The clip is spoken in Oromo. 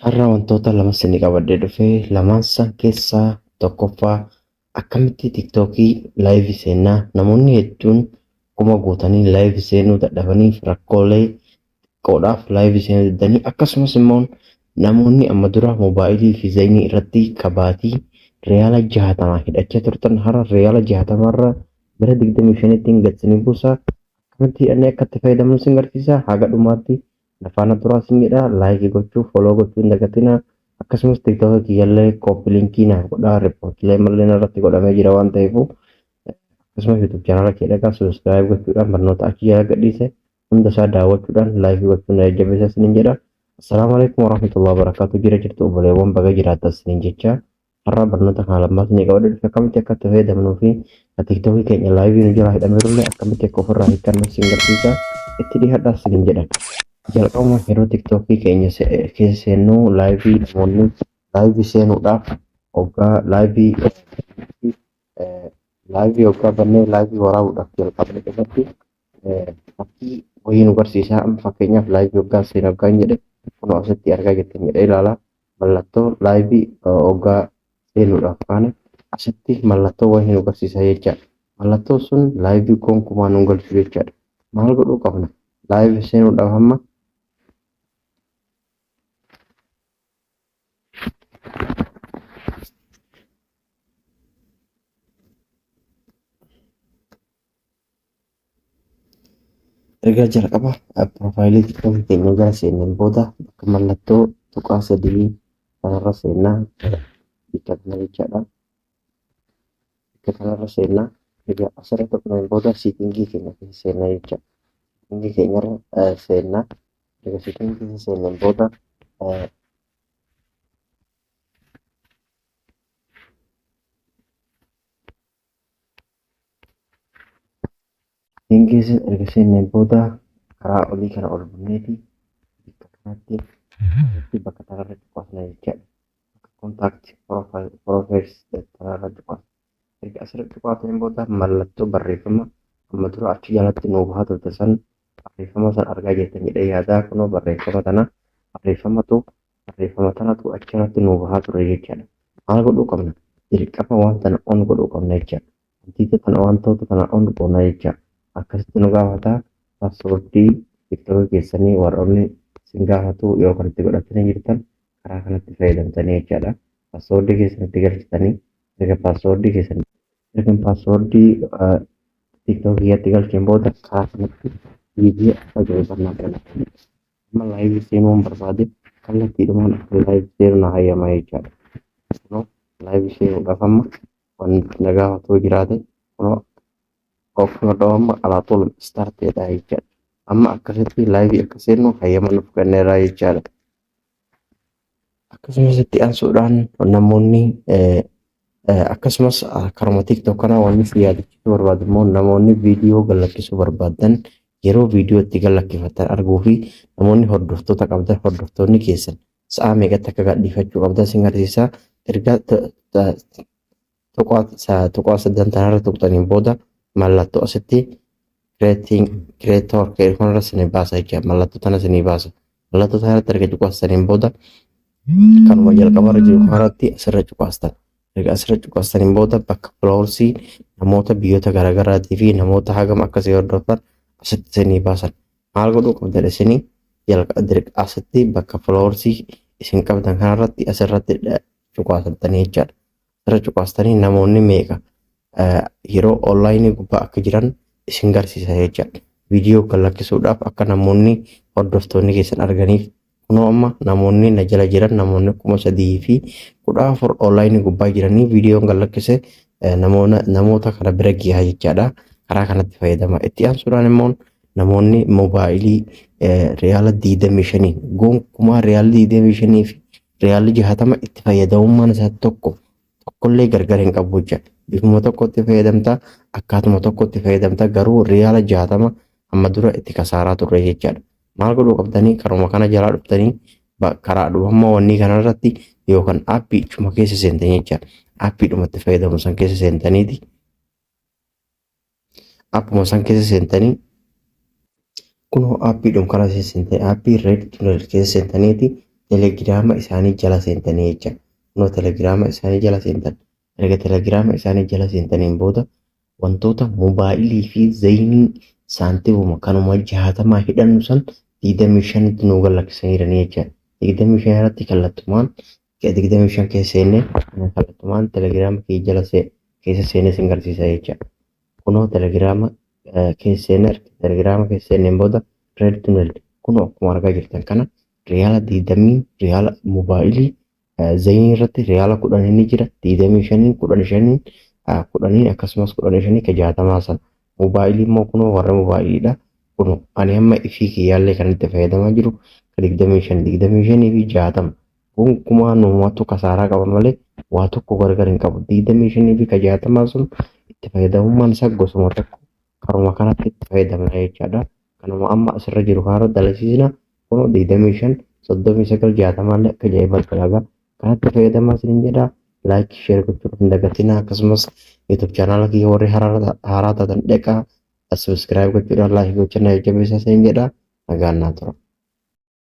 Har'a wantoota lama isinii qabadhee dhufee lamaan san keessaa tokkoffaa akkamitti TikTokii live seenaa namoonni hedduun kuma guutanii live seenuu dadhabaniif rakkoolee xiqqoodhaaf live seenuu dadhabanii, akkasumas immoo namoonni amma dura moobaayilii fi Zainii irratti kabaatii riyaala 60 hidhachaa turtan har'a riyaala 60rra gara 25tti gatsanii buusaa akkamitti hidhannee akka itti fayyadamnu isin agarsiisa. Haga dhumaatti na faana turaa isin jedha. Like gochuu, follow gochuu hin dagatinaa. Akkasumas TikToka kiyyallee copy linkii naaf godhaa, reportilee malleen irratti godhamee jira waan ta'eef, akkasumas YouTube channela kee dhaqaa subscribe gochuudhaan barnoota achi jala gadhiise hunda isaa daawwachuudhaan like gochuun na jajjabeessa isiniin jedha. Assalaamu alaikum warahmatullahi wabarakatuh. Jira jirtu obboleewwan, baga jiraattan isiniin jecha. Har'a barnoota kana lammaas ni qabadhe dhufe, akkamitti akka itti fayyadamnuu fi TikTokii keenya live nu jalaa hidhameerullee akkamitti akka ofirraa hiikkannu isin agarsiisa. Itti dhiyaadhaa isiniin jedha. Jalqabuma yeroo TikTokii keenya keessa seennu, live namoonni live seenuudhaaf hoggaa live hoggaa bannee live waraabuudhaaf jalqabne irratti fakkii wayii nu barsiisa. Amma fakkeenyaaf live hoggaa seenu hoggaan jedhe, kunoo asitti argaa jirtan jedhee ilaala. Mallattoo live hoggaa seenuudhaaf kaane asitti mallattoo wayii nu barsiisa jechaadha. Mallattoon sun live gonkumaa nu galchu jechaadha. Maal godhuu qabna? Live seenuudhaaf amma ergaa jalqaba profile TikTokii keenya jala seenneen booda bakka mallattoo tuqaa sadii kanarra seennaa, bakka kana jechaadha. Bakka kanarra seennaa. Egaa asirra tuqneen booda settingii keenya keessa seennaa jechaadha. Settingii keenyarra seennaa. Egaa settingii keessa seenneen booda settingii keessa erga seenneen booda karaa olii kana ol bunneeti bakka kanatti bakka kanarra tuqaasna jechaadha. Bakka contact profiles kanarra tuqaasna. Erga asirra tuqaasneen booda mallattoo barreeffama amma dura achi jalatti nuu bahaa turte san, barreeffama san argaa jirtan jedhee yaadaa. Kunoo barreeffama tana, barreeffamatu barreeffama tanatu achirratti nuu bahaa ture jechaadha. Maal godhuu qabna? Dirqama waan tana on godhuu qabna jechaadha. Wantiita tana, wantoota tana on goona jechaadha. Akkasitti nu gaafata. Passwordii TikTokii keessanii warroonni isin gaafatu yoo kan itti godhatanii jirtan karaa kanatti fayyadamtanii jechaadha. Passwordii keessan itti galchitanii, erga passwordii keessan erga passwordii TikTokii kiyyatti galcheen booda karaa kanatti viidiyoo akka jiru sanaa gala. Amma live seenuun barbaade kallattiidhumaan akka live seenu na hayyama jechaadha. Kunoo live seenuudhaaf amma wanti na gaafatu jiraate kunoo ofuma dhawama alaatul starteedha jechaadha. Amma akkasitti live akka seennu hayyama nuuf kenneera jechaadha. Akkasumas itti aansuudhaan namoonni akkasumas karuma TikTok kanaa wanni si yaadachiisuu barbaadu immoo namoonni viidiyoo gallakkisuu barbaadan yeroo viidiyoo itti gallakkifatan arguu fi namoonni hordoftoota qabdan hordoftoonni keessan sa'a meeqatti akka gadhiifachuu qabdan sin agarsiisa. Erga tuqaa sadan tanarra tuqxaniin booda mallattoo asitti creator kanarra isinii baasa jechuudha. Mallattoo tana isinii baasa. Mallattoo tanarratti erga cuqaastaniin booda kanuma jalqabarra jiru kanarratti asirra cuqaastan. Erga asirra cuqaastaniin booda bakka followersii namoota biyyoota garaagaraatii fi namoota hagam akkasii hordofan asitti isinii baasan. Maal godhuu qabdan isinii? Asitti bakka followersii isin qabdan kanarratti asirratti cuqaasatanii jechaadha. Asirra cuqaastanii namoonni meeqa yeroo onlineii gubbaa akka jiran isin garsiisa jechaadha. Viidiyoo kan lakkisuudhaaf akka namoonni hordoftoonni keessan arganiif, kunoo amma namoonni na jala jiran namoonni 3014 onlineii gubbaa jiranii viidiyoon kan lakkise namoota kana bira gahaa jechaadha. Karaa kanatti fayyadama. Itti aansuudhaan immoo namoonni moobaayilii riyaala 25 gonkumaa riyaala 25 fi riyaalli 60 itti fayyadamummaan isaa tokko tokkollee gargar hin qabu jechaadha. Bifuma tokkotti fayyadamta, akkaatuma tokkotti fayyadamta, garuu riyaala 60 amma dura itti kasaaraa turre jechaadha. Maal godhuu qabdanii? Karuma kana jalaa dhuftanii karaa dhufamma wanni kanarratti yookaan appii chuma keessa seentanii jechaadha. Appiidhuma itti fayyadamu san keessa seentaniiti. Appuma san keessa seentanii, kunoo appiidhuma kana keessa seentanii, appii Red Tunnel keessa seentaniiti. Telegiraama isaanii jala seentanii jecha. Kunoo Telegiraama isaanii jala seentan. Erga Telegiraama isaanii jala seentaniin booda wantoota mobaayilii fi Zainii saantimuma kanuma 60 hidhannu san 25tti nuu galakkisaniiranii jecha. 25 irratti kallattumaan 25 keessa seennee kallattumaan Telegiraama kiyya jala keessa seenee sin garsiisa jecha. Kunoo Telegiraama keessa seennee, Telegiraama keessa seenneen booda Red Tunnel kunoo akkuma argaa jirtan kana riyaala 20, riyaala mobaayilii Zainii irratti riyaala 10 ni jira, 25, 15, 10, akkasumas 15 ka 60 sana. Mobaayilii immoo kunoo warra mobaayiliidha. Kunoo ani amma ifii kiyyaallee kan itti fayyadamaa jiru ka 25, 25 fi 60 gonkumaa nuumatu kasaaraa qaba malee waa tokko gargar hin qabu. 25 fi ka 60 sun itti fayyadamummaan isaa gosuma tokko, karuma kanatti itti fayyadamna jechaadha. Kanuma amma asirra jiru kanarra dalasiisna. Kunoo 25, 39, 60llee akka ajaa'ibaatti dalagaa. Kanatti fayyadamaa isiniin jedha. Like, share gochuu hin dagatinaa. Akkasumas YouTube chaanaala kiyya warri haaraa taatan dhaqaa subscribe gochuudhaan like gochuun na jajjabeessaa isiniin jedha. Nagaan naa tura.